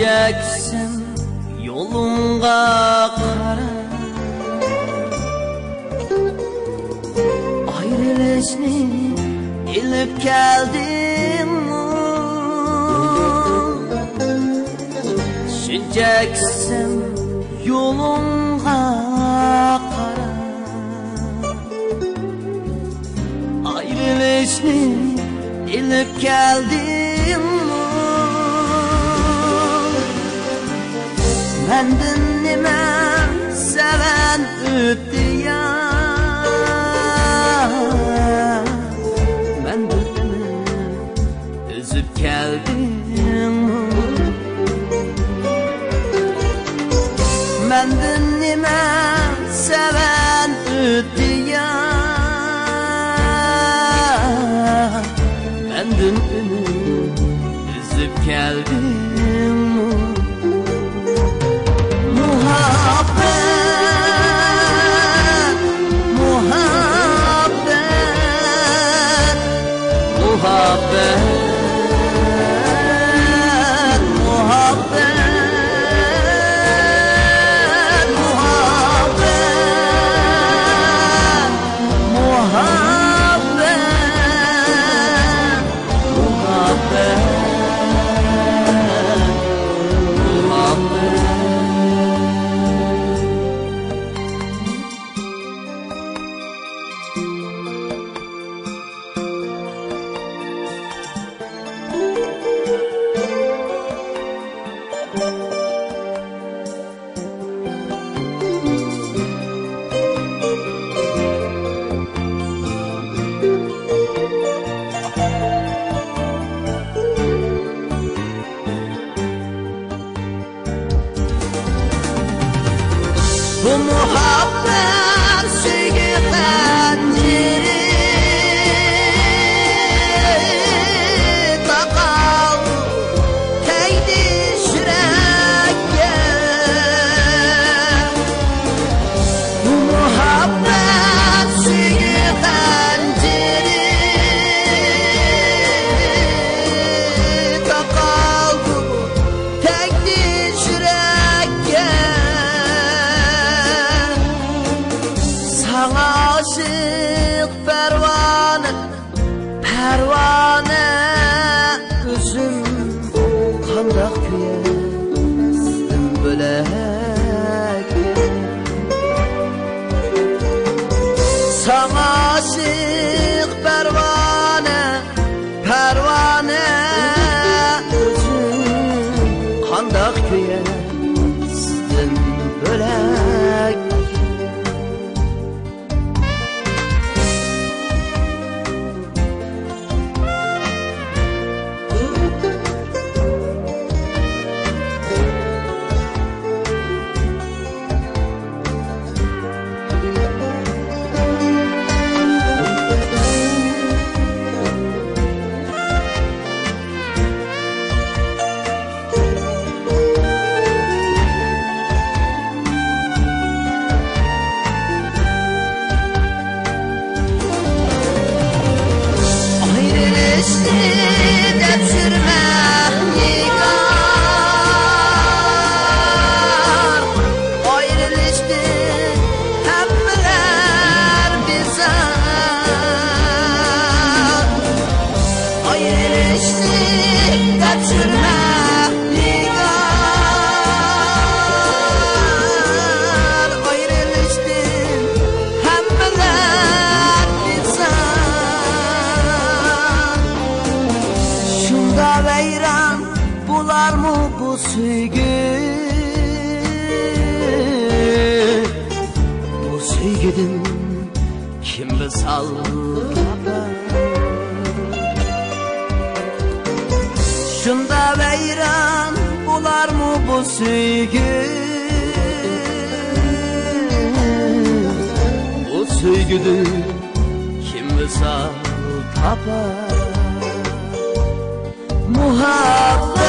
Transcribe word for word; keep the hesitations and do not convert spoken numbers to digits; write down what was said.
شۇنچەكسەن يولۇڭغا قارا، ئايرىلىشنى ئېلىپ كەلدىڭمۇ؟ شۇنچەكسەن يولۇڭغا قارا، ئايرىلىشنى ئېلىپ كەلدىڭمۇ؟ مەندىن نېمە سەۋەن ئۆتتى يا؟ مەندىن نېمە ئۈزۈپ كەلدىڭمۇ؟ مەندىن نېمە سەۋەن ئۆتتى يا؟ مەندىن ئۈمىد ئۈزۈپ كەلدىڭمۇ؟ مۇھەببەت، مۇھەببەت، مۇھەببەت، مۇھەببەت، مۇھەببەت، مۇھەببەت، مۇھەببەت، مۇھەببەت. بۇ مۇھەببەت سۆيگۈ خەنجىرى تاقالدى تەگدى يۈرەككە. بۇ مۇھەببەت سۆيگۈ خەنجىرى تاقالدى تەگدى يۈرەككە. ساڭا ئاشىق پەرۋانە، پەرۋانە، ئۆزۈم قانداق كۆيەي سىزدىن بۆلەك. ساڭا ئاشىق پەرۋانە، پەرۋانە، ئۆزۈم قانداق كۆيەي سىزدىن بۆلەك. ئايرىلىشنى دەپ يۈرمە نىگار، ئايرىلىشتىن ھەممىلەر بىزار. ئايرىلىشنى دەپ يۈرمە نىگار، ئايرىلىشتىن ھەممىلەر بىزار. شۇنداق ۋەيران بولارمۇ بۇ سۆيگۈ؟ بۇ سۆيگۈدىن كىم ۋىسال تاپار؟ شۇنداق ۋەيران بولارمۇ بۇ سۆيگۈ؟ بۇ سۆيگۈدىن كىم ۋىسال تاپار؟ مۇھەببەت،